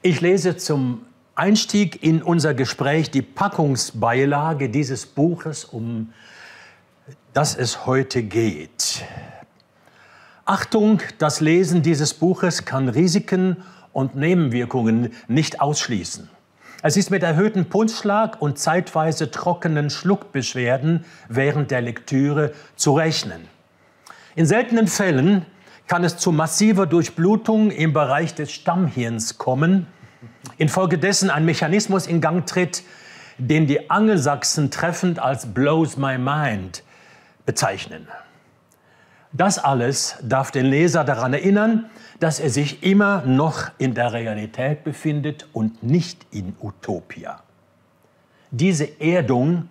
Ich lese zum Einstieg in unser Gespräch die Packungsbeilage dieses Buches, um das es heute geht. Achtung, das Lesen dieses Buches kann Risiken und Nebenwirkungen nicht ausschließen. Es ist mit erhöhtem Pulsschlag und zeitweise trockenen Schluckbeschwerden während der Lektüre zu rechnen. In seltenen Fällen kann es zu massiver Durchblutung im Bereich des Stammhirns kommen, infolgedessen ein Mechanismus in Gang tritt, den die Angelsachsen treffend als blows my mind bezeichnen. Das alles darf den Leser daran erinnern, dass er sich immer noch in der Realität befindet und nicht in Utopia. Diese Erdung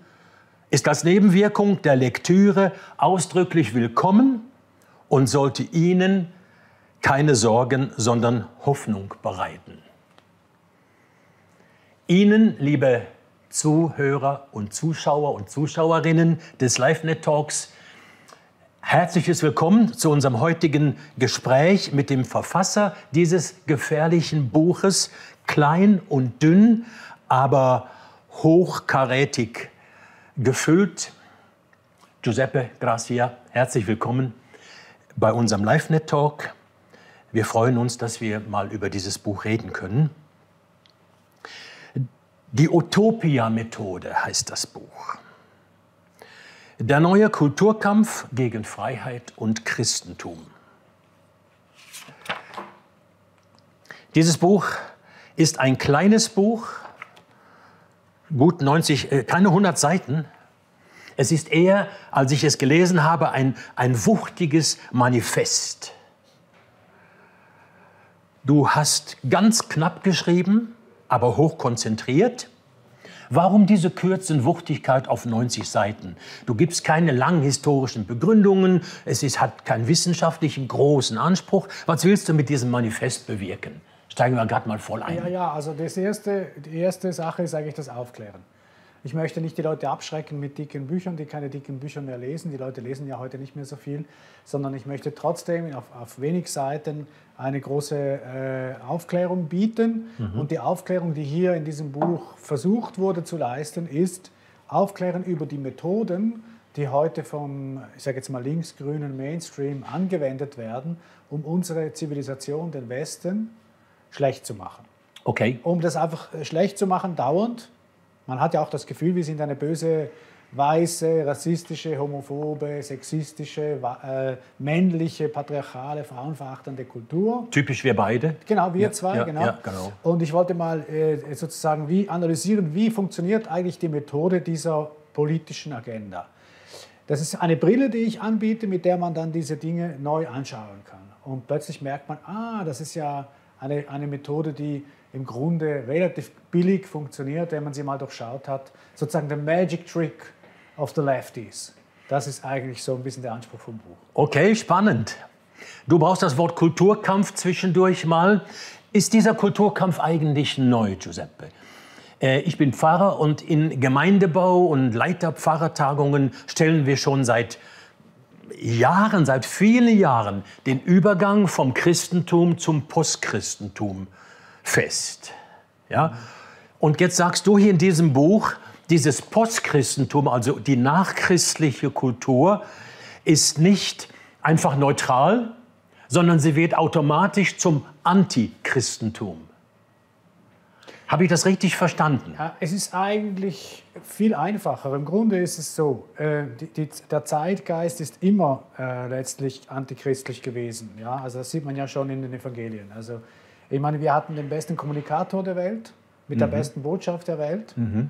ist als Nebenwirkung der Lektüre ausdrücklich willkommen und sollte Ihnen keine Sorgen, sondern Hoffnung bereiten. Ihnen, liebe Zuhörer und Zuschauer und Zuschauerinnen des LiveNet Talks, herzliches Willkommen zu unserem heutigen Gespräch mit dem Verfasser dieses gefährlichen Buches, klein und dünn, aber hochkarätig gefüllt. Giuseppe Gracia, herzlich willkommen bei unserem LiveNet Talk. Wir freuen uns, dass wir mal über dieses Buch reden können. Die Utopia-Methode heißt das Buch. Der neue Kulturkampf gegen Freiheit und Christentum. Dieses Buch ist ein kleines Buch, gut 90, keine 100 Seiten. Es ist eher, als ich es gelesen habe, ein wuchtiges Manifest. Du hast ganz knapp geschrieben, aber hochkonzentriert. Warum diese Kürze und Wuchtigkeit auf 90 Seiten? Du gibst keine langen historischen Begründungen, hat keinen wissenschaftlichen großen Anspruch. Was willst du mit diesem Manifest bewirken? Steigen wir gerade mal voll ein. Ja, also die erste Sache ist eigentlich das Aufklären. Ich möchte nicht die Leute abschrecken mit dicken Büchern, die keine dicken Bücher mehr lesen. Die Leute lesen ja heute nicht mehr so viel, sondern ich möchte trotzdem auf wenig Seiten eine große Aufklärung bieten. Und die Aufklärung, die hier in diesem Buch versucht wurde zu leisten, ist Aufklären über die Methoden, die heute vom, ich sage jetzt mal linksgrünen Mainstream angewendet werden, um unsere Zivilisation, den Westen, schlecht zu machen. Okay. Um das einfach schlecht zu machen, dauernd. Man hat ja auch das Gefühl, wir sind eine böse, weiße, rassistische, homophobe, sexistische, männliche, patriarchale, frauenverachtende Kultur. Typisch wir beide. Genau, wir zwei, ja, genau. Ja, genau. Und ich wollte mal sozusagen analysieren, wie funktioniert eigentlich die Methode dieser politischen Agenda. Das ist eine Brille, die ich anbiete, mit der man dann diese Dinge neu anschauen kann. Und plötzlich merkt man, das ist ja eine Methode, die im Grunde relativ billig funktioniert, wenn man sie mal durchschaut hat. Sozusagen der Magic Trick of the Lefties. Das ist eigentlich so ein bisschen der Anspruch vom Buch. Okay, spannend. Du brauchst das Wort Kulturkampf zwischendurch mal. Ist dieser Kulturkampf eigentlich neu, Giuseppe? Ich bin Pfarrer und in Gemeindebau und Leiterpfarrertagungen stellen wir schon seit Jahren, seit vielen Jahren, den Übergang vom Christentum zum Postchristentum fest. Ja? Und jetzt sagst du hier in diesem Buch, dieses Postchristentum, also die nachchristliche Kultur, ist nicht einfach neutral, sondern sie wird automatisch zum Antichristentum. Habe ich das richtig verstanden? Ja, es ist eigentlich viel einfacher. Im Grunde ist es so, der Zeitgeist ist immer letztlich antichristlich gewesen. Ja? Also das sieht man ja schon in den Evangelien. Also ich meine, wir hatten den besten Kommunikator der Welt, mit der besten Botschaft der Welt. Und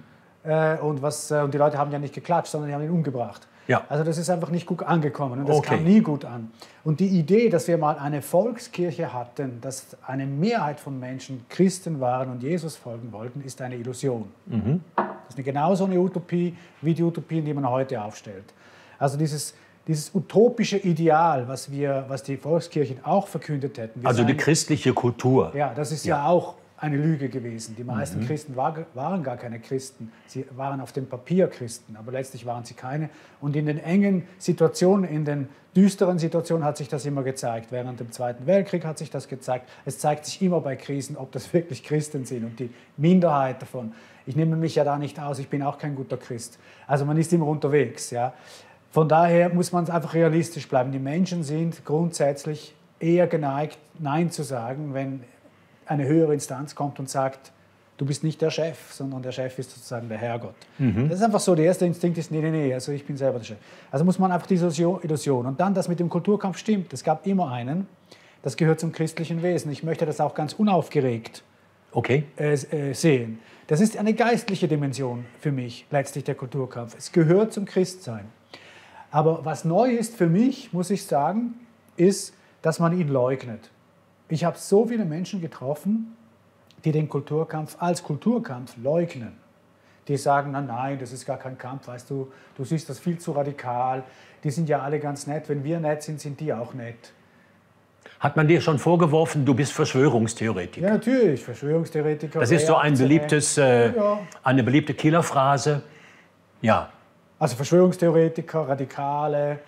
die Leute haben ja nicht geklatscht, sondern die haben ihn umgebracht. Ja. Also das ist einfach nicht gut angekommen und das kam nie gut an. Und die Idee, dass wir mal eine Volkskirche hatten, dass eine Mehrheit von Menschen Christen waren und Jesus folgen wollten, ist eine Illusion. Das ist genauso eine Utopie wie die Utopien, die man heute aufstellt. Also dieses utopische Ideal, was die Volkskirchen auch verkündet hätten. Also die christliche Kultur. Ja, das ist ja auch eine Lüge gewesen. Die meisten Christen waren gar keine Christen. Sie waren auf dem Papier Christen, aber letztlich waren sie keine. Und in den engen Situationen, in den düsteren Situationen hat sich das immer gezeigt. Während dem Zweiten Weltkrieg hat sich das gezeigt. Es zeigt sich immer bei Krisen, ob das wirklich Christen sind und die Minderheit davon. Ich nehme mich ja da nicht aus, ich bin auch kein guter Christ. Also man ist immer unterwegs. Ja. Von daher muss man einfach realistisch bleiben. Die Menschen sind grundsätzlich eher geneigt, Nein zu sagen, wenn eine höhere Instanz kommt und sagt, du bist nicht der Chef, sondern der Chef ist sozusagen der Herrgott. Das ist einfach so, der erste Instinkt ist, nee, also ich bin selber der Chef. Also muss man einfach diese Illusion. Und dann, das mit dem Kulturkampf stimmt, es gab immer einen, das gehört zum christlichen Wesen. Ich möchte das auch ganz unaufgeregt sehen. Das ist eine geistliche Dimension für mich, letztlich der Kulturkampf. Es gehört zum Christsein. Aber was neu ist für mich, muss ich sagen, ist, dass man ihn leugnet. Ich habe so viele Menschen getroffen, die den Kulturkampf als Kulturkampf leugnen. Die sagen, nein, das ist gar kein Kampf, weißt du, du siehst das viel zu radikal, die sind ja alle ganz nett, wenn wir nett sind, sind die auch nett. Hat man dir schon vorgeworfen, du bist Verschwörungstheoretiker? Ja, natürlich, Verschwörungstheoretiker. Das ist so eine beliebte Killerphrase. Ja. Also Verschwörungstheoretiker, Radikale,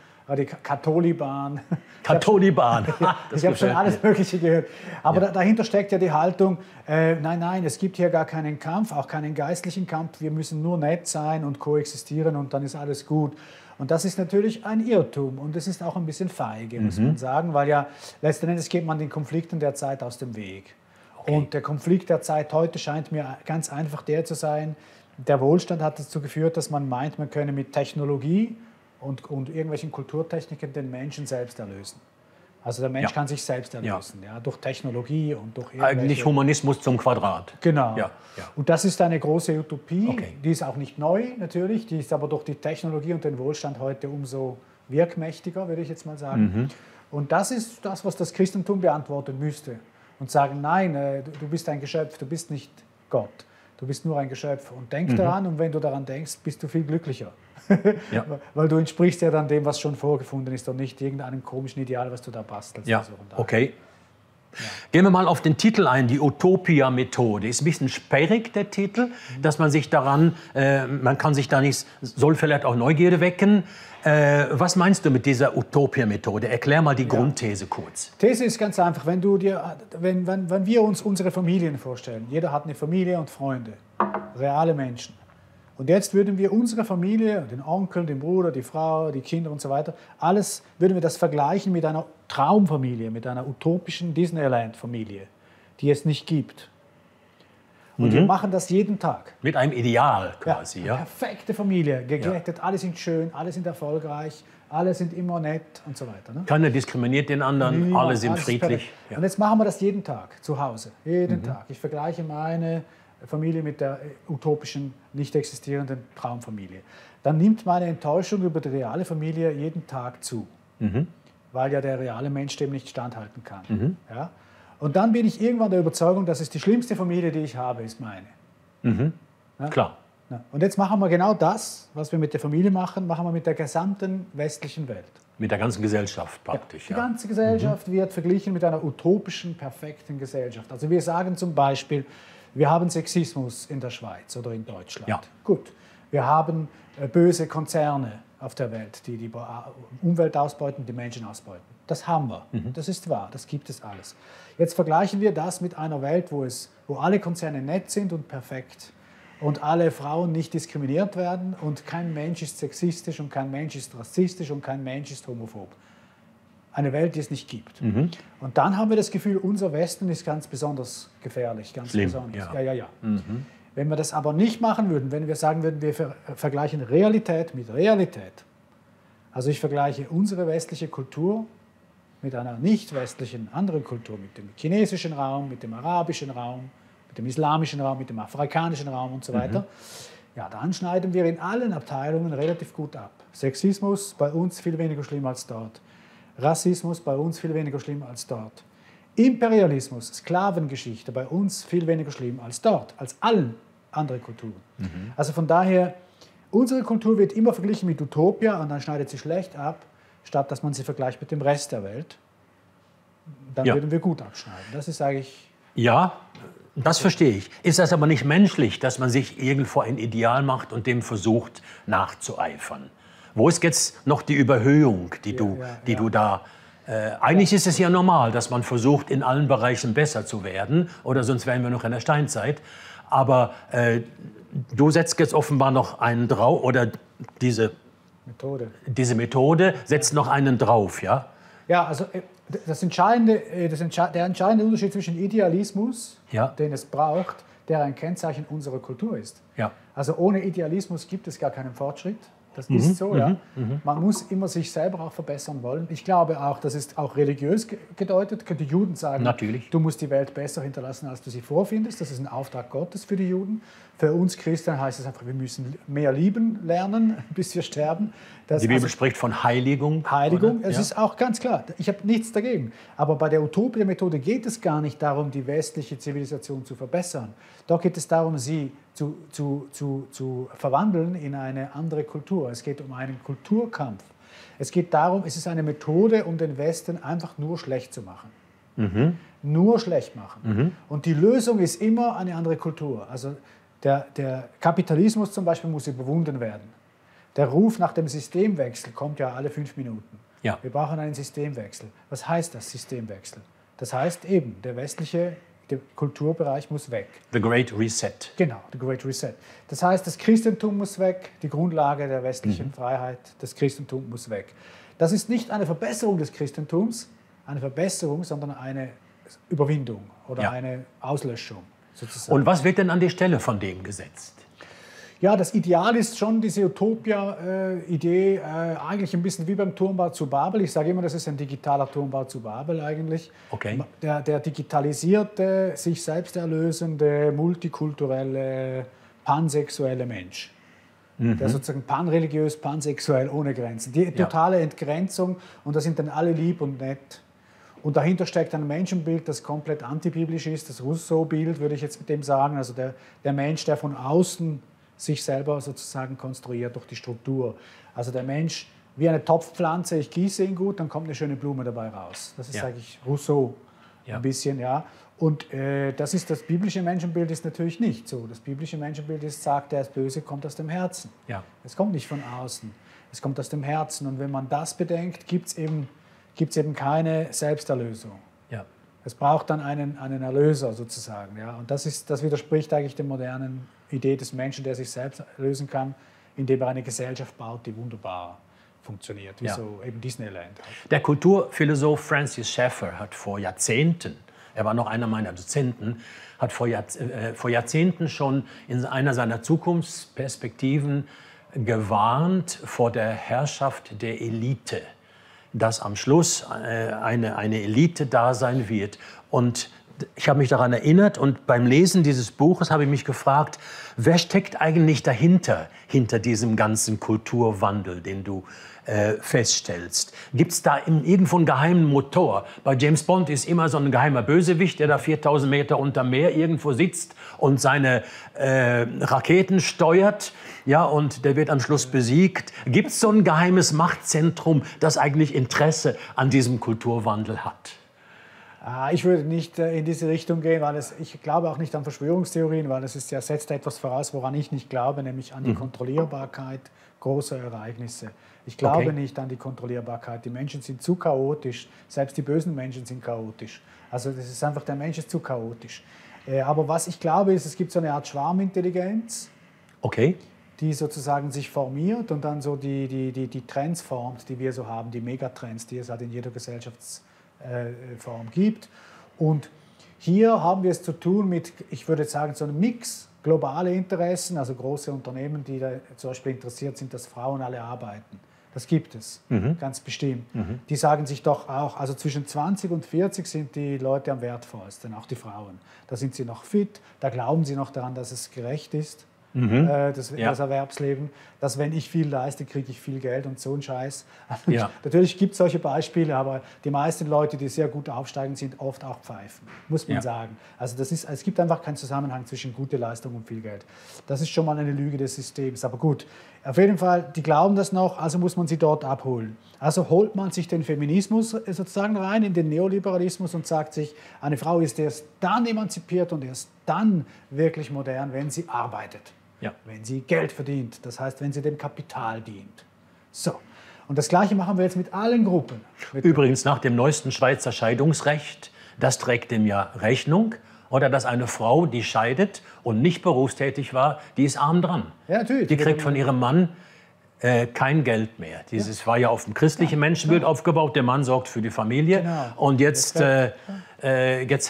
Katholiban. Katholiban. Ich habe schon alles Mögliche gehört. Aber dahinter steckt ja die Haltung, nein, es gibt hier gar keinen Kampf, auch keinen geistlichen Kampf. Wir müssen nur nett sein und koexistieren und dann ist alles gut. Und das ist natürlich ein Irrtum und es ist auch ein bisschen feige, muss man sagen, weil ja letzten Endes geht man den Konflikten der Zeit aus dem Weg. Okay. Und der Konflikt der Zeit heute scheint mir ganz einfach der zu sein, der Wohlstand hat dazu geführt, dass man meint, man könne mit Technologie und irgendwelchen Kulturtechniken den Menschen selbst erlösen. Also der Mensch kann sich selbst erlösen, durch Technologie und durch irgendwelche... Eigentlich Humanismus zum Quadrat. Genau. Ja. Und das ist eine große Utopie, die ist auch nicht neu natürlich, die ist aber durch die Technologie und den Wohlstand heute umso wirkmächtiger, würde ich jetzt mal sagen. Und das ist das, was das Christentum beantworten müsste. Und sagen, nein, du bist ein Geschöpf, du bist nicht Gott. Du bist nur ein Geschöpf und denk daran und wenn du daran denkst, bist du viel glücklicher. Weil du entsprichst ja dann dem, was schon vorgefunden ist und nicht irgendeinem komischen Ideal, was du da bastelst. Ja, okay. Ja. Gehen wir mal auf den Titel ein, die Utopia-Methode. Ist ein bisschen sperrig, der Titel, dass man sich daran, man kann sich da nicht, soll vielleicht auch Neugierde wecken. Was meinst du mit dieser Utopia-Methode? Erklär mal die Grundthese kurz. These ist ganz einfach, wenn wir uns unsere Familien vorstellen, jeder hat eine Familie und Freunde, reale Menschen. Und jetzt würden wir unsere Familie, den Onkel, den Bruder, die Frau, die Kinder und so weiter, alles würden wir das vergleichen mit einer Traumfamilie, mit einer utopischen Disneyland-Familie, die es nicht gibt. Und wir machen das jeden Tag. Mit einem Ideal quasi, ja? Perfekte Familie, geglättet, alle sind schön, alle sind erfolgreich, alle sind immer nett und so weiter. Ne? Keiner diskriminiert den anderen, alle sind friedlich. Ja. Und jetzt machen wir das jeden Tag, zu Hause, jeden Tag. Ich vergleiche meine Familie mit der utopischen, nicht existierenden Traumfamilie. Dann nimmt meine Enttäuschung über die reale Familie jeden Tag zu, weil ja der reale Mensch dem nicht standhalten kann. Ja? Und dann bin ich irgendwann der Überzeugung, dass es die schlimmste Familie, die ich habe, ist meine. Ja? Klar. Ja. Und jetzt machen wir genau das, was wir mit der Familie machen, machen wir mit der gesamten westlichen Welt. Mit der ganzen Gesellschaft praktisch. Die ganze Gesellschaft wird verglichen mit einer utopischen, perfekten Gesellschaft. Also wir sagen zum Beispiel, wir haben Sexismus in der Schweiz oder in Deutschland. Ja. Gut. Wir haben böse Konzerne auf der Welt, die die Umwelt ausbeuten, die Menschen ausbeuten. Das haben wir. Das ist wahr. Das gibt es alles. Jetzt vergleichen wir das mit einer Welt, wo alle Konzerne nett sind und perfekt und alle Frauen nicht diskriminiert werden und kein Mensch ist sexistisch und kein Mensch ist rassistisch und kein Mensch ist homophob. Eine Welt, die es nicht gibt. Und dann haben wir das Gefühl, unser Westen ist ganz besonders gefährlich. Ganz schlimm, besonders. Ja. Wenn wir das aber nicht machen würden, wenn wir sagen würden, wir vergleichen Realität mit Realität, also ich vergleiche unsere westliche Kultur mit einer nicht westlichen anderen Kultur, mit dem chinesischen Raum, mit dem arabischen Raum, mit dem islamischen Raum, mit dem afrikanischen Raum und so weiter, ja, dann schneiden wir in allen Abteilungen relativ gut ab. Sexismus bei uns viel weniger schlimm als dort. Rassismus bei uns viel weniger schlimm als dort. Imperialismus, Sklavengeschichte bei uns viel weniger schlimm als dort, als allen anderen Kulturen. Also von daher, unsere Kultur wird immer verglichen mit Utopia und dann schneidet sie schlecht ab, statt dass man sie vergleicht mit dem Rest der Welt. Dann würden wir gut abschneiden. Das ist eigentlich... Ja, Das verstehe ich. Ist das aber nicht menschlich, dass man sich irgendwo ein Ideal macht und dem versucht nachzueifern? Wo ist jetzt noch die Überhöhung, die du da... eigentlich ist es ja normal, dass man versucht, in allen Bereichen besser zu werden, oder sonst wären wir noch in der Steinzeit. Aber du setzt jetzt offenbar noch einen drauf, oder diese Methode setzt noch einen drauf, ja? Ja, also der entscheidende Unterschied zwischen Idealismus, den es braucht, der ein Kennzeichen unserer Kultur ist. Ja. Also ohne Idealismus gibt es gar keinen Fortschritt. Das ist so, ja. Man muss immer sich selber auch verbessern wollen. Ich glaube auch, das ist auch religiös gedeutet. Die Juden sagen, natürlich, du musst die Welt besser hinterlassen, als du sie vorfindest. Das ist ein Auftrag Gottes für die Juden. Für uns Christen heißt es einfach, wir müssen mehr lieben lernen, bis wir sterben. Die Bibel spricht von Heiligung. Heiligung, es ist auch ganz klar. Ich habe nichts dagegen. Aber bei der Utopia-Methode geht es gar nicht darum, die westliche Zivilisation zu verbessern. Da geht es darum, sie zu verwandeln in eine andere Kultur. Es geht um einen Kulturkampf. Es geht darum, es ist eine Methode, um den Westen einfach nur schlecht zu machen. Nur schlecht machen. Und die Lösung ist immer eine andere Kultur. Also der Kapitalismus zum Beispiel muss überwunden werden. Der Ruf nach dem Systemwechsel kommt ja alle 5 Minuten. Ja. Wir brauchen einen Systemwechsel. Was heißt das, Systemwechsel? Das heißt eben, der Kulturbereich muss weg. The Great Reset. Genau, the Great Reset. Das heißt, das Christentum muss weg, die Grundlage der westlichen Freiheit, das Christentum muss weg. Das ist nicht eine Verbesserung des Christentums, sondern eine Überwindung oder eine Auslöschung sozusagen. Und was wird denn an die Stelle von dem gesetzt? Ja, das Ideal ist schon diese Utopia-Idee, eigentlich ein bisschen wie beim Turmbau zu Babel. Ich sage immer, das ist ein digitaler Turmbau zu Babel eigentlich. Okay. Der digitalisierte, sich selbst erlösende, multikulturelle, pansexuelle Mensch. Der sozusagen panreligiös, pansexuell, ohne Grenzen. Die totale Entgrenzung, und da sind dann alle lieb und nett. Und dahinter steckt ein Menschenbild, das komplett antibiblisch ist, das Rousseau-Bild, würde ich jetzt mit dem sagen. Also der Mensch, der von außen sich selber sozusagen konstruiert durch die Struktur. Also der Mensch wie eine Topfpflanze, ich gieße ihn gut, dann kommt eine schöne Blume dabei raus. Das ist eigentlich Rousseau ein bisschen, ja. Und das biblische Menschenbild ist natürlich nicht so. Das biblische Menschenbild sagt, der ist böse, kommt aus dem Herzen. Ja. Es kommt nicht von außen, es kommt aus dem Herzen. Und wenn man das bedenkt, gibt es eben keine Selbsterlösung. Ja. Es braucht dann einen Erlöser sozusagen. Ja? Und das widerspricht eigentlich der modernen Idee des Menschen, der sich selbst lösen kann, indem er eine Gesellschaft baut, die wunderbar funktioniert, wie so eben Disneyland. Der Kulturphilosoph Francis Schaeffer hat vor Jahrzehnten, er war noch einer meiner Dozenten, hat vor Jahrzehnten schon in einer seiner Zukunftsperspektiven gewarnt vor der Herrschaft der Elite, dass am Schluss eine Elite da sein wird. Und ich habe mich daran erinnert, und beim Lesen dieses Buches habe ich mich gefragt, wer steckt eigentlich dahinter, hinter diesem ganzen Kulturwandel, den du feststellst? Gibt es da irgendwo einen geheimen Motor? Bei James Bond ist immer so ein geheimer Bösewicht, der da 4000 Meter unter Meer irgendwo sitzt und seine Raketen steuert. Ja, und der wird am Schluss besiegt. Gibt es so ein geheimes Machtzentrum, das eigentlich Interesse an diesem Kulturwandel hat? Ich würde nicht in diese Richtung gehen, weil ich glaube auch nicht an Verschwörungstheorien, weil es setzt etwas voraus, woran ich nicht glaube, nämlich an die Kontrollierbarkeit großer Ereignisse. Ich glaube nicht an die Kontrollierbarkeit. Die Menschen sind zu chaotisch, selbst die bösen Menschen sind chaotisch. Also das ist einfach, der Mensch ist zu chaotisch. Aber was ich glaube, ist, es gibt so eine Art Schwarmintelligenz, die sozusagen sich formiert und dann so die Trends formt, die wir so haben, die Megatrends, die es halt in jeder Gesellschaftsform gibt. Und hier haben wir es zu tun mit, ich würde sagen, so einem Mix globale Interessen, also große Unternehmen, die da zum Beispiel interessiert sind, dass Frauen alle arbeiten. Das gibt es, ganz bestimmt. Die sagen sich doch auch, also zwischen 20 und 40 sind die Leute am wertvollsten, auch die Frauen. Da sind sie noch fit, da glauben sie noch daran, dass es gerecht ist. Das Erwerbsleben, dass wenn ich viel leiste, kriege ich viel Geld und so ein Scheiß. Natürlich gibt es solche Beispiele, aber die meisten Leute, die sehr gut aufsteigen, sind oft auch Pfeifen, muss man sagen. Also es gibt einfach keinen Zusammenhang zwischen gute Leistung und viel Geld. Das ist schon mal eine Lüge des Systems, aber gut. Auf jeden Fall, die glauben das noch, also muss man sie dort abholen. Also holt man sich den Feminismus sozusagen rein, in den Neoliberalismus und sagt sich, eine Frau ist erst dann emanzipiert und erst dann wirklich modern, wenn sie arbeitet, Ja. wenn sie Geld verdient, das heißt, wenn sie dem Kapital dient. So. Und das Gleiche machen wir jetzt mit allen Gruppen. Übrigens nach dem neuesten Schweizer Scheidungsrecht, das trägt dem ja Rechnung. Oder dass eine Frau, die scheidet und nicht berufstätig war, die ist arm dran. Ja, natürlich. Die kriegt von ihrem Mann kein Geld mehr. Dieses war ja auf dem christlichen Menschenbild aufgebaut. Der Mann sorgt für die Familie. Genau. Und jetzt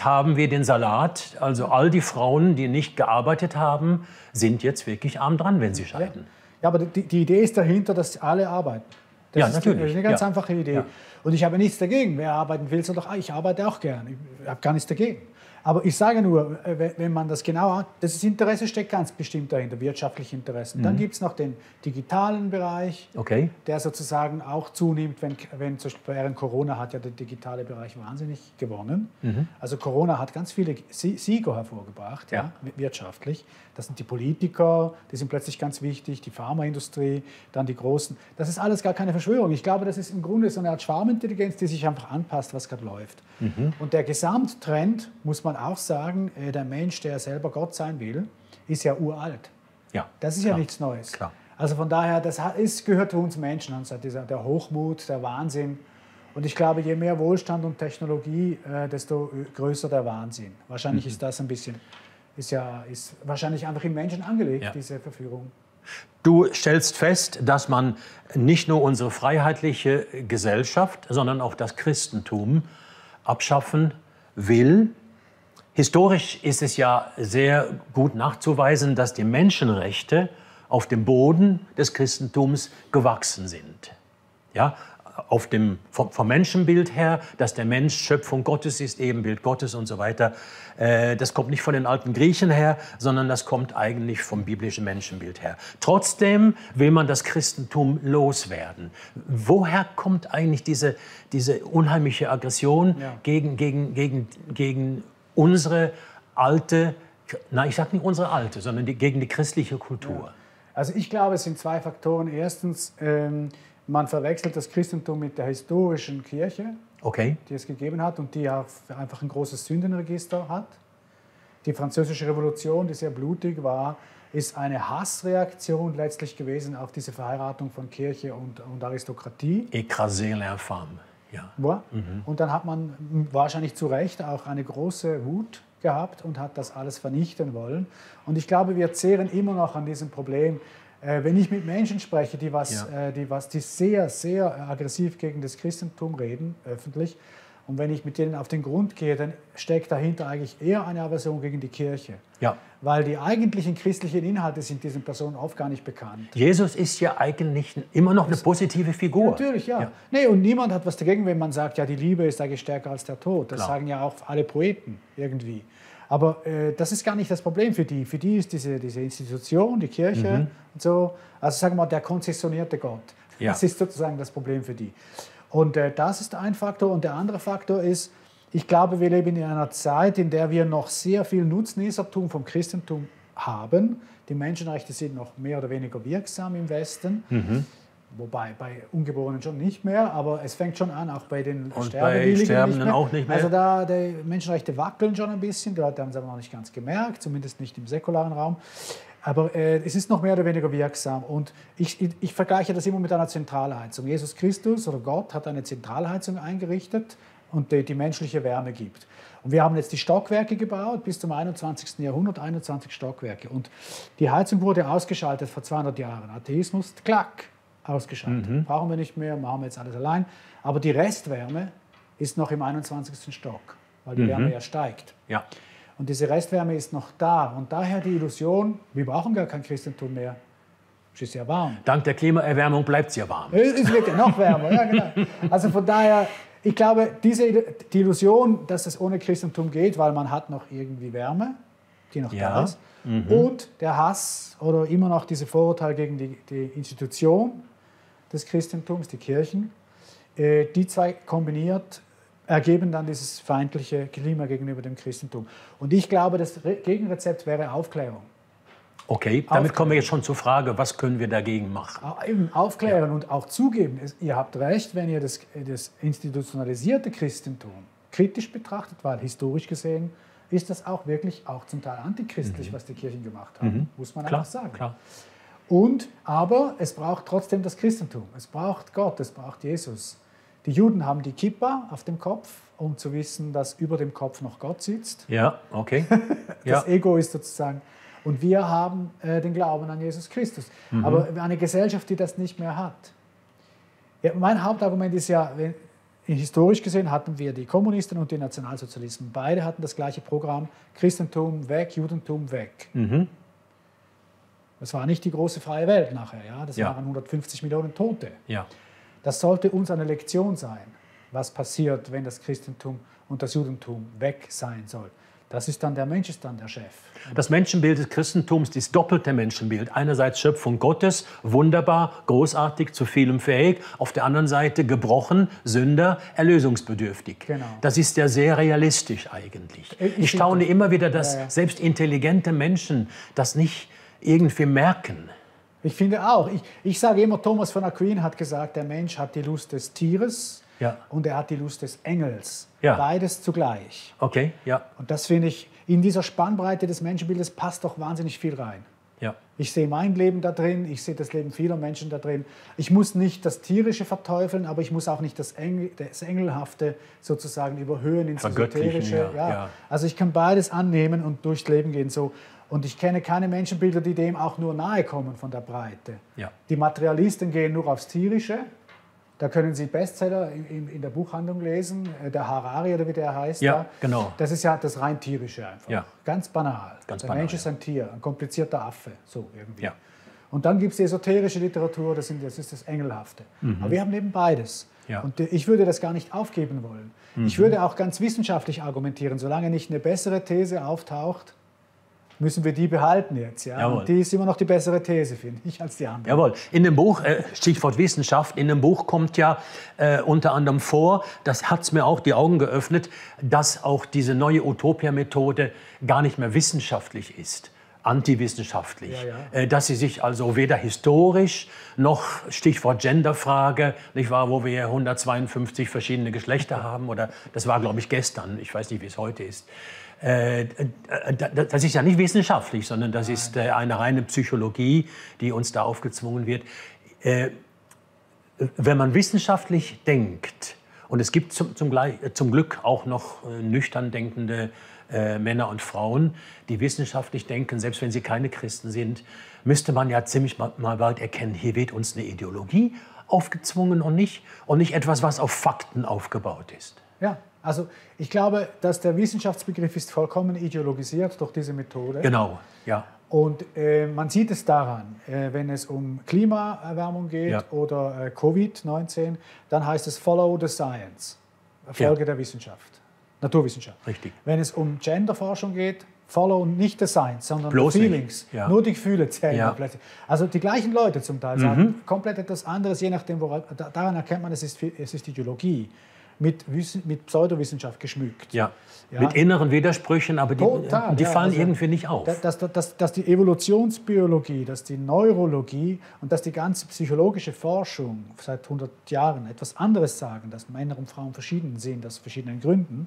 haben wir den Salat. Also all die Frauen, die nicht gearbeitet haben, sind jetzt wirklich arm dran, wenn sie scheiden. Ja, aber die Idee ist dahinter, dass alle arbeiten. Ja, Das natürlich. ist eine ganz Ja. einfache Idee. Ja. Und ich habe nichts dagegen. Wer arbeiten will, soll doch, ich arbeite auch gern. Ich habe gar nichts dagegen. Aber ich sage nur, wenn man das genauer, das Interesse steckt ganz bestimmt dahinter, wirtschaftliche Interessen. Dann gibt es noch den digitalen Bereich, Okay. der sozusagen auch zunimmt, wenn zum Beispiel während Corona hat ja der digitale Bereich wahnsinnig gewonnen. Also Corona hat ganz viele Sieger hervorgebracht, ja, wirtschaftlich. Das sind die Politiker, die sind plötzlich ganz wichtig, die Pharmaindustrie, dann die Großen. Das ist alles gar keine Verschwörung. Ich glaube, das ist im Grunde so eine Art Schwarmintelligenz, die sich einfach anpasst, was gerade läuft. Und der Gesamttrend, muss man auch sagen, der Mensch, der selber Gott sein will, ist ja uralt. Ja. Das ist ja nichts Neues. Klar. Also von daher, gehört zu uns Menschen, also der Hochmut, der Wahnsinn. Und ich glaube, je mehr Wohlstand und Technologie, desto größer der Wahnsinn. Wahrscheinlich ist das ein bisschen, ist wahrscheinlich einfach im Menschen angelegt, diese Verführung. Du stellst fest, dass man nicht nur unsere freiheitliche Gesellschaft, sondern auch das Christentum abschaffen will. Historisch ist es ja sehr gut nachzuweisen, dass die Menschenrechte auf dem Boden des Christentums gewachsen sind. Ja, vom Menschenbild her, dass der Mensch Schöpfung Gottes ist, Ebenbild Gottes und so weiter. Das kommt nicht von den alten Griechen her, sondern das kommt eigentlich vom biblischen Menschenbild her. Trotzdem will man das Christentum loswerden. Woher kommt eigentlich diese unheimliche Aggression gegen unsere alte, ich sage nicht unsere alte, sondern gegen die christliche Kultur? Ja. Also ich glaube, es sind zwei Faktoren. Erstens, man verwechselt das Christentum mit der historischen Kirche, die es gegeben hat und die ja einfach ein großes Sündenregister hat. Die Französische Revolution, die sehr blutig war, ist eine Hassreaktion letztlich gewesen auf diese Verheiratung von Kirche und Aristokratie. Écraser l'infâme. Ja. Ja. Und dann hat man wahrscheinlich zu Recht auch eine große Wut gehabt und hat das alles vernichten wollen. Und ich glaube, wir zehren immer noch an diesem Problem. Wenn ich mit Menschen spreche, die sehr, sehr aggressiv gegen das Christentum reden, öffentlich, und wenn ich mit denen auf den Grund gehe, dann steckt dahinter eigentlich eher eine Aversion gegen die Kirche. Ja. Weil die eigentlichen christlichen Inhalte sind diesen Personen oft gar nicht bekannt. Jesus ist ja eigentlich immer noch eine positive Figur. Natürlich, ja. Nee, und niemand hat was dagegen, wenn man sagt, ja, die Liebe ist eigentlich stärker als der Tod. Das sagen ja auch alle Poeten irgendwie. Aber das ist gar nicht das Problem für die. Für die ist diese Institution, die Kirche und so, also sagen wir mal, der konzessionierte Gott. Ja. Das ist sozusagen das Problem für die. Und das ist ein Faktor. Und der andere Faktor ist, ich glaube, wir leben in einer Zeit, in der wir noch sehr viel Nutznießertum vom Christentum haben. Die Menschenrechte sind noch mehr oder weniger wirksam im Westen. Wobei bei Ungeborenen schon nicht mehr, aber es fängt schon an, auch bei den Sterbewilligen nicht mehr. Auch nicht mehr. Also die Menschenrechte wackeln schon ein bisschen, die Leute haben es aber noch nicht ganz gemerkt, zumindest nicht im säkularen Raum. Aber es ist noch mehr oder weniger wirksam und ich vergleiche das immer mit einer Zentralheizung. Jesus Christus oder Gott hat eine Zentralheizung eingerichtet und die menschliche Wärme gibt. Und wir haben jetzt die Stockwerke gebaut, bis zum 21. Jahrhundert, 21 Stockwerke. Und die Heizung wurde ausgeschaltet vor 200 Jahren. Atheismus, klack, ausgeschaltet. Brauchen wir nicht mehr, machen wir jetzt alles allein. Aber die Restwärme ist noch im 21. Stock, weil die Wärme ja steigt. Ja. Und diese Restwärme ist noch da. Und daher die Illusion, wir brauchen gar kein Christentum mehr. Es ist ja warm. Dank der Klimaerwärmung bleibt es ja warm. Es wird ja noch wärmer, ja genau. Also von daher, ich glaube, die Illusion, dass es ohne Christentum geht, weil man hat noch irgendwie Wärme, die noch da ist. Und der Hass oder immer noch diese Vorurteile gegen die Institution des Christentums, die Kirchen, die zwei kombiniert ergeben dann dieses feindliche Klima gegenüber dem Christentum. Und ich glaube, das Gegenrezept wäre Aufklärung. Okay, damit kommen wir jetzt schon zur Frage, was können wir dagegen machen? Eben aufklären und auch zugeben. Ihr habt recht, wenn ihr das institutionalisierte Christentum kritisch betrachtet, weil historisch gesehen ist das auch wirklich auch zum Teil antichristlich, was die Kirchen gemacht haben, muss man einfach sagen. Klar. Aber es braucht trotzdem das Christentum. Es braucht Gott, es braucht Jesus. Die Juden haben die Kippa auf dem Kopf, um zu wissen, dass über dem Kopf noch Gott sitzt. Ja, okay. Das Ego ist sozusagen. Und wir haben den Glauben an Jesus Christus. Aber eine Gesellschaft, die das nicht mehr hat. Ja, mein Hauptargument ist ja, historisch gesehen hatten wir die Kommunisten und die Nationalsozialisten. Beide hatten das gleiche Programm: Christentum weg, Judentum weg. Das war nicht die große freie Welt nachher. Ja? Das waren 150 Millionen Tote. Ja. Das sollte uns eine Lektion sein, was passiert, wenn das Christentum und das Judentum weg sein soll. Das ist dann, der Mensch ist dann der Chef. Das Menschenbild des Christentums, das doppelte Menschenbild. Einerseits Schöpfung Gottes, wunderbar, großartig, zu vielem fähig. Auf der anderen Seite gebrochen, Sünder, erlösungsbedürftig. Genau. Das ist ja sehr realistisch eigentlich. Ich staune immer wieder, dass selbst intelligente Menschen das nicht irgendwie merken. Ich finde auch. Ich sage immer, Thomas von Aquin hat gesagt, der Mensch hat die Lust des Tieres und er hat die Lust des Engels. Ja. Beides zugleich. Okay, ja. Und das finde ich, in dieser Spannbreite des Menschenbildes passt doch wahnsinnig viel rein. Ja. Ich sehe mein Leben da drin, ich sehe das Leben vieler Menschen da drin. Ich muss nicht das Tierische verteufeln, aber ich muss auch nicht das Engelhafte sozusagen überhöhen ins Esoterische. Ja. Also ich kann beides annehmen und durchs Leben gehen so. Und ich kenne keine Menschenbilder, die dem auch nur nahe kommen von der Breite. Ja. Die Materialisten gehen nur aufs Tierische. Da können Sie Bestseller in der Buchhandlung lesen, der Harari oder wie der heißt. Ja, genau. Das ist ja das rein Tierische einfach. Ja. Ganz banal. Ganz der banal, Mensch ist ein Tier, ein komplizierter Affe, so irgendwie. Ja. Und dann gibt es die esoterische Literatur, das ist das Engelhafte. Aber wir haben eben beides. Ja. Und ich würde das gar nicht aufgeben wollen. Ich würde auch ganz wissenschaftlich argumentieren, solange nicht eine bessere These auftaucht, müssen wir die behalten jetzt. Ja? Und die ist immer noch die bessere These, finde ich, als die andere. Jawohl. In dem Buch, Stichwort Wissenschaft, in dem Buch kommt ja unter anderem vor, das hat es mir auch die Augen geöffnet, dass auch diese neue Utopia-Methode gar nicht mehr wissenschaftlich ist. Antiwissenschaftlich. Dass sie sich also weder historisch noch, Stichwort Genderfrage, nicht wahr, wo wir 152 verschiedene Geschlechter haben, oder das war, glaube ich, gestern, ich weiß nicht, wie es heute ist. Das ist ja nicht wissenschaftlich, sondern das ist eine reine Psychologie, die uns da aufgezwungen wird. Wenn man wissenschaftlich denkt, und es gibt zum Glück auch noch nüchtern denkende Männer und Frauen, die wissenschaftlich denken, selbst wenn sie keine Christen sind, müsste man ja ziemlich mal bald erkennen, hier wird uns eine Ideologie aufgezwungen und nicht etwas, was auf Fakten aufgebaut ist. Ja. Also ich glaube, dass der Wissenschaftsbegriff ist vollkommen ideologisiert durch diese Methode. Genau, ja. Und man sieht es daran, wenn es um Klimaerwärmung geht oder Covid-19, dann heißt es Follow the Science, Folge der Wissenschaft, Naturwissenschaft. Richtig. Wenn es um Genderforschung geht, Follow nicht the Science, sondern bloß the Feelings. Ja. Nur die Gefühle zählen. Ja. Also die gleichen Leute zum Teil sagen komplett etwas anderes, je nachdem, daran erkennt man, es ist Ideologie. Mit Pseudowissenschaft geschmückt. Ja. Mit inneren Widersprüchen, aber die fallen irgendwie nicht auf. Dass die Evolutionsbiologie, dass die Neurologie und dass die ganze psychologische Forschung seit 100 Jahren etwas anderes sagen, dass Männer und Frauen verschieden sind, aus verschiedenen Gründen,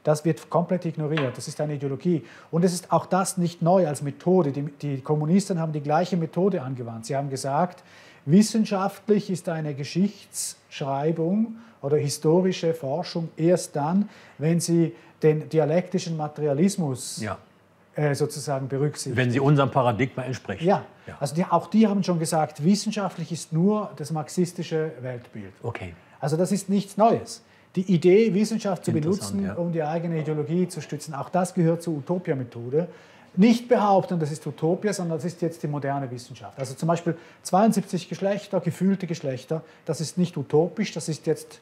das wird komplett ignoriert. Das ist eine Ideologie. Und es ist auch das nicht neu als Methode. Die Kommunisten haben die gleiche Methode angewandt. Sie haben gesagt, wissenschaftlich ist eine Geschichtsschreibung oder historische Forschung erst dann, wenn sie den dialektischen Materialismus sozusagen berücksichtigt. Wenn sie unserem Paradigma entspricht. Ja. Also auch die haben schon gesagt, wissenschaftlich ist nur das marxistische Weltbild. Okay. Also das ist nichts Neues. Die Idee, Wissenschaft zu benutzen, um die eigene Ideologie zu stützen, auch das gehört zur Utopia-Methode. Nicht behaupten, das ist Utopia, sondern das ist jetzt die moderne Wissenschaft. Also zum Beispiel 72 Geschlechter, gefühlte Geschlechter, das ist nicht utopisch, das ist jetzt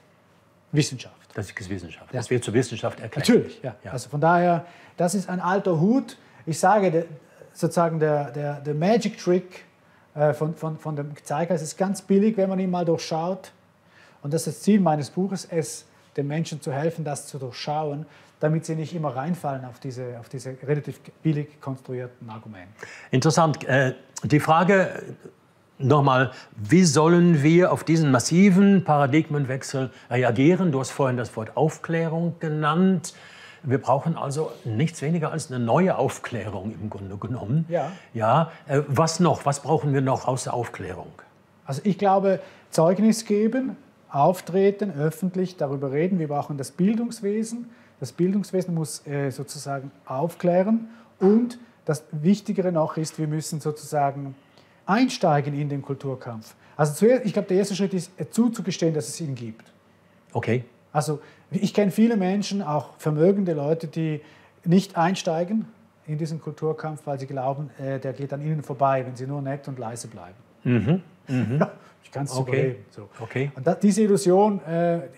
Wissenschaft. Das ist Wissenschaft. Das wird zur Wissenschaft erklärt. Natürlich, ja. Also von daher, das ist ein alter Hut. Ich sage, sozusagen der Magic Trick von dem Zeitgeist ist ganz billig, wenn man ihn mal durchschaut. Und das ist das Ziel meines Buches, den Menschen zu helfen, das zu durchschauen, damit sie nicht immer reinfallen auf diese relativ billig konstruierten Argumente. Interessant. Die Frage nochmal, wie sollen wir auf diesen massiven Paradigmenwechsel reagieren? Du hast vorhin das Wort Aufklärung genannt. Wir brauchen also nichts weniger als eine neue Aufklärung im Grunde genommen. Ja. Ja, was noch? Was brauchen wir noch außer Aufklärung? Also ich glaube, Zeugnis geben, auftreten, öffentlich darüber reden. Wir brauchen das Bildungswesen. Das Bildungswesen muss sozusagen aufklären. Und das Wichtigere noch ist, wir müssen sozusagen einsteigen in den Kulturkampf. Also zuerst, ich glaube, der erste Schritt ist, zuzugestehen, dass es ihn gibt. Okay. Also ich kenne viele Menschen, auch vermögende Leute, die nicht einsteigen in diesen Kulturkampf, weil sie glauben, der geht an ihnen vorbei, wenn sie nur nett und leise bleiben. Ja, ich kann es überleben. So. Okay. Und diese Illusion,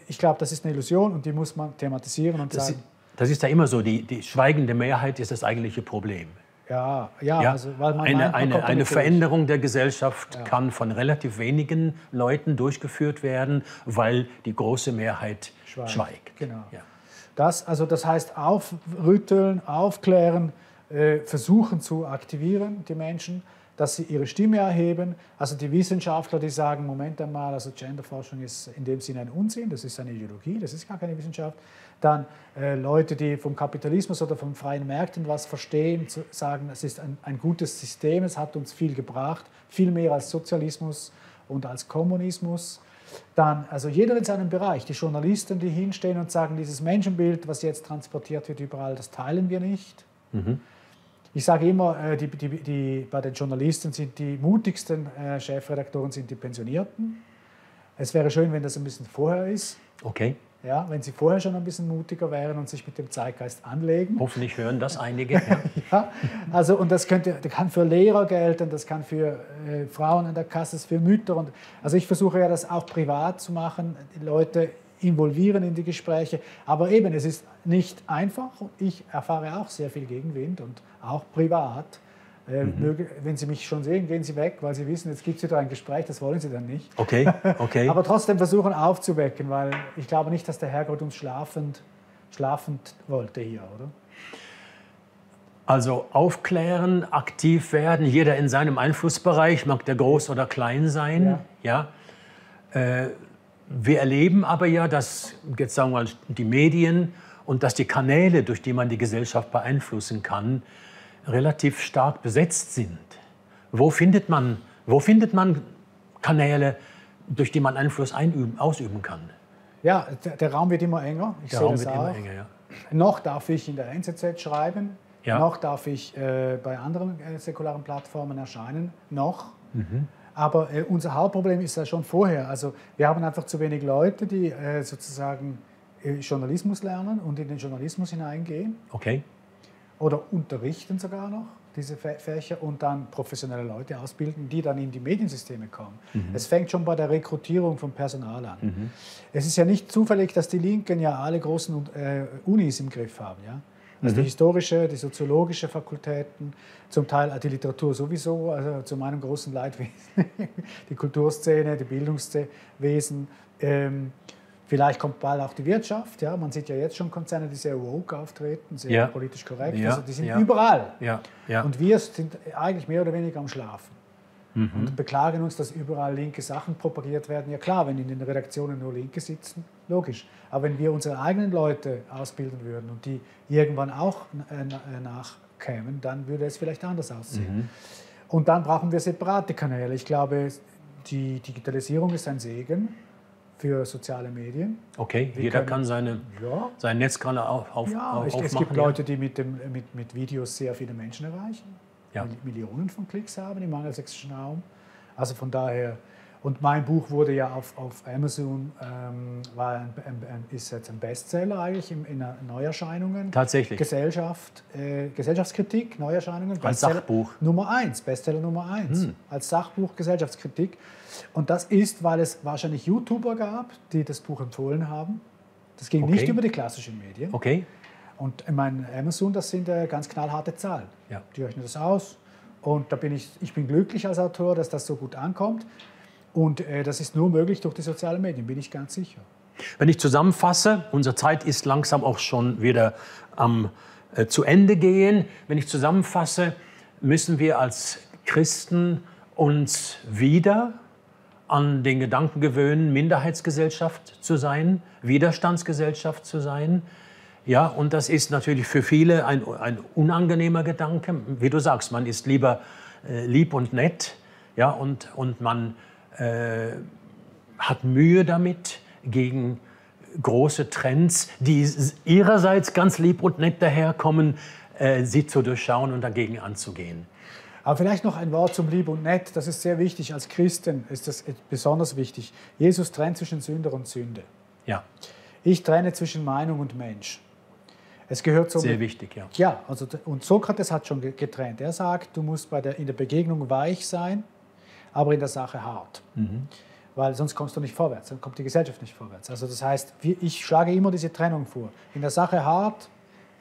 ich glaube, das ist eine Illusion und die muss man thematisieren und sagen. Das ist ja immer so, die schweigende Mehrheit ist das eigentliche Problem. Ja, also, weil eine Veränderung der Gesellschaft kann von relativ wenigen Leuten durchgeführt werden, weil die große Mehrheit schweigt. Genau. Ja. Das heißt aufrütteln, aufklären, versuchen zu aktivieren, die Menschen, dass sie ihre Stimme erheben. Also die Wissenschaftler, die sagen, Moment einmal, also Genderforschung ist in dem Sinne ein Unsinn, das ist eine Ideologie, das ist gar keine Wissenschaft. Dann Leute, die vom Kapitalismus oder von freien Märkten was verstehen, sagen, es ist ein gutes System, es hat uns viel gebracht, viel mehr als Sozialismus und als Kommunismus. Dann, also jeder in seinem Bereich, die Journalisten, die hinstehen und sagen, dieses Menschenbild, was jetzt transportiert wird überall, das teilen wir nicht. Ich sage immer, bei den Journalisten sind die mutigsten Chefredaktoren sind die Pensionierten. Es wäre schön, wenn das ein bisschen vorher ist. Okay. Ja, wenn sie vorher schon ein bisschen mutiger wären und sich mit dem Zeitgeist anlegen. Hoffentlich hören das einige. Ja. Ja, also, und das kann für Lehrer gelten, das kann für Frauen an der Kasse, für Mütter. Also ich versuche ja das auch privat zu machen, die Leute involvieren in die Gespräche. Aber eben, es ist nicht einfach. Ich erfahre auch sehr viel Gegenwind und auch privat. Wenn Sie mich schon sehen, gehen Sie weg, weil Sie wissen, jetzt gibt es wieder ein Gespräch, das wollen Sie dann nicht. Okay. Aber trotzdem versuchen aufzuwecken, weil ich glaube nicht, dass der Herrgott uns schlafend wollte hier, oder? Also aufklären, aktiv werden, jeder in seinem Einflussbereich, mag der groß oder klein sein. Ja. Wir erleben aber ja, dass, jetzt sagen wir mal, die Medien und dass die Kanäle, durch die man die Gesellschaft beeinflussen kann, relativ stark besetzt sind. Wo findet man Kanäle, durch die man Einfluss ausüben kann? Ja, der Raum wird immer enger. Der Raum wird immer enger, ja. Noch darf ich in der NZZ schreiben, ja. Noch darf ich bei anderen säkularen Plattformen erscheinen, noch. Aber unser Hauptproblem ist ja schon vorher. Also wir haben einfach zu wenig Leute, die sozusagen Journalismus lernen und in den Journalismus hineingehen. Okay. Oder unterrichten sogar noch diese Fächer und dann professionelle Leute ausbilden, die dann in die Mediensysteme kommen. Es fängt schon bei der Rekrutierung von Personal an. Es ist ja nicht zufällig, dass die Linken ja alle großen Unis im Griff haben. Ja? Also die historische, die soziologische Fakultäten, zum Teil die Literatur sowieso, also zu meinem großen Leidwesen, die Kulturszene, die Bildungswesen. Vielleicht kommt bald auch die Wirtschaft. Ja? Man sieht ja jetzt schon Konzerne, die sehr woke auftreten, sehr politisch korrekt. Also die sind überall. Und wir sind eigentlich mehr oder weniger am Schlafen. Und beklagen uns, dass überall linke Sachen propagiert werden. Ja klar, wenn in den Redaktionen nur Linke sitzen, logisch. Aber wenn wir unsere eigenen Leute ausbilden würden und die irgendwann auch nachkämen, dann würde es vielleicht anders aussehen. Und dann brauchen wir separate Kanäle. Ich glaube, die Digitalisierung ist ein Segen für soziale Medien. Okay, jeder kann sein Netzkanal aufmachen. Es gibt Leute, die mit Videos sehr viele Menschen erreichen, Millionen von Klicks haben im angelsächsischen Raum. Also von daher, und mein Buch wurde ja auf Amazon, ist jetzt ein Bestseller eigentlich in Neuerscheinungen. Tatsächlich. Gesellschaftskritik, Neuerscheinungen. Als Sachbuch. Bestseller Nummer 1. Als Sachbuch Gesellschaftskritik. Und das ist, weil es wahrscheinlich YouTuber gab, die das Buch empfohlen haben. Das ging nicht über die klassischen Medien. Okay. Und ich meine, Amazon, das sind ganz knallharte Zahlen. Ja. Die rechnen das aus. Und da bin ich glücklich als Autor, dass das so gut ankommt. Und das ist nur möglich durch die sozialen Medien, bin ich ganz sicher. Wenn ich zusammenfasse, unsere Zeit ist langsam auch schon wieder am zu Ende gehen. Wenn ich zusammenfasse, müssen wir als Christen uns wieder an den Gedanken gewöhnen, Minderheitsgesellschaft zu sein, Widerstandsgesellschaft zu sein. Ja, und das ist natürlich für viele ein unangenehmer Gedanke. Wie du sagst, man ist lieber lieb und nett, ja, und man hat Mühe damit, gegen große Trends, die ihrerseits ganz lieb und nett daherkommen, sie zu durchschauen und dagegen anzugehen. Aber vielleicht noch ein Wort zum Lieb und Nett. Das ist sehr wichtig. Als Christen ist das besonders wichtig. Jesus trennt zwischen Sünder und Sünde. Ja. Ich trenne zwischen Meinung und Mensch. Es gehört so sehr wichtig, ja. Ja, also, und Sokrates hat schon getrennt. Er sagt, du musst in der Begegnung weich sein, aber in der Sache hart. Weil sonst kommst du nicht vorwärts, dann kommt die Gesellschaft nicht vorwärts. Also das heißt, ich schlage immer diese Trennung vor. In der Sache hart,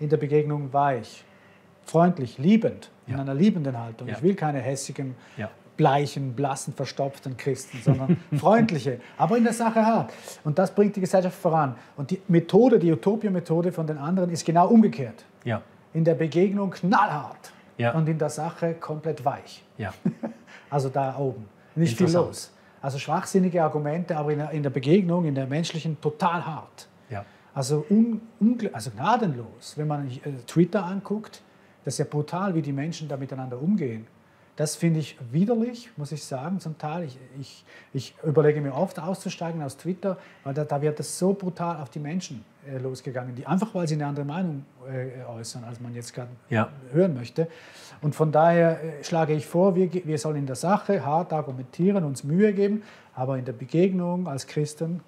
in der Begegnung weich. Freundlich, liebend, in einer liebenden Haltung. Ich will keine hässigen, bleichen, blassen, verstopften Christen, sondern freundliche, aber in der Sache hart. Und das bringt die Gesellschaft voran. Und die Methode, die Utopia-Methode von den anderen ist genau umgekehrt. Ja. In der Begegnung knallhart Ja. und in der Sache komplett weich. Ja. Also da oben. Nicht viel los. Also schwachsinnige Argumente, aber in der Begegnung, in der menschlichen, total hart. Ja. Also, also gnadenlos. Wenn man Twitter anguckt, das ist ja brutal, wie die Menschen da miteinander umgehen. Das finde ich widerlich, muss ich sagen, zum Teil. Ich überlege mir oft auszusteigen aus Twitter, weil da wird das so brutal auf die Menschen losgegangen, die einfach, weil sie eine andere Meinung äußern, als man jetzt gerade hören möchte. Und von daher schlage ich vor, wir sollen in der Sache hart argumentieren, uns Mühe geben, aber in der Begegnung als Christen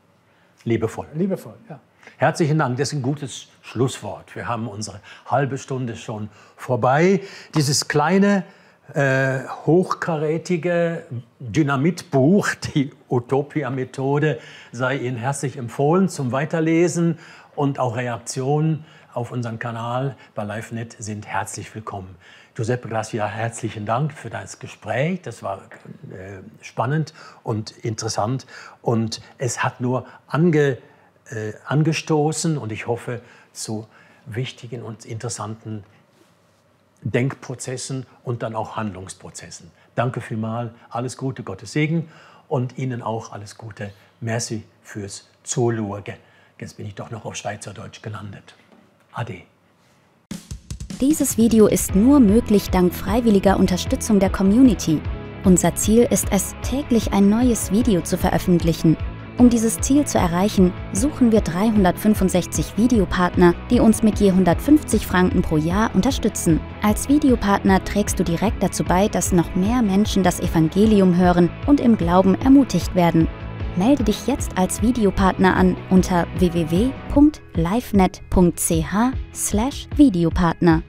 liebevoll. Liebevoll, ja. Herzlichen Dank, das ist ein gutes Schlusswort. Wir haben unsere halbe Stunde schon vorbei. Dieses kleine, hochkarätige Dynamitbuch, die Utopia-Methode, sei Ihnen herzlich empfohlen zum Weiterlesen, und auch Reaktionen auf unseren Kanal bei LiveNet sind herzlich willkommen. Giuseppe Gracia, herzlichen Dank für das Gespräch. Das war spannend und interessant, und es hat nur angestoßen, und ich hoffe, zu wichtigen und interessanten Denkprozessen und dann auch Handlungsprozessen. Danke vielmals, alles Gute, Gottes Segen, und Ihnen auch alles Gute. Merci fürs Zuschauen. Jetzt bin ich doch noch auf Schweizerdeutsch gelandet. Ade. Dieses Video ist nur möglich dank freiwilliger Unterstützung der Community. Unser Ziel ist es, täglich ein neues Video zu veröffentlichen. Um dieses Ziel zu erreichen, suchen wir 365 Videopartner, die uns mit je 150 Franken pro Jahr unterstützen. Als Videopartner trägst du direkt dazu bei, dass noch mehr Menschen das Evangelium hören und im Glauben ermutigt werden. Melde dich jetzt als Videopartner an unter www.livenet.ch/Videopartner.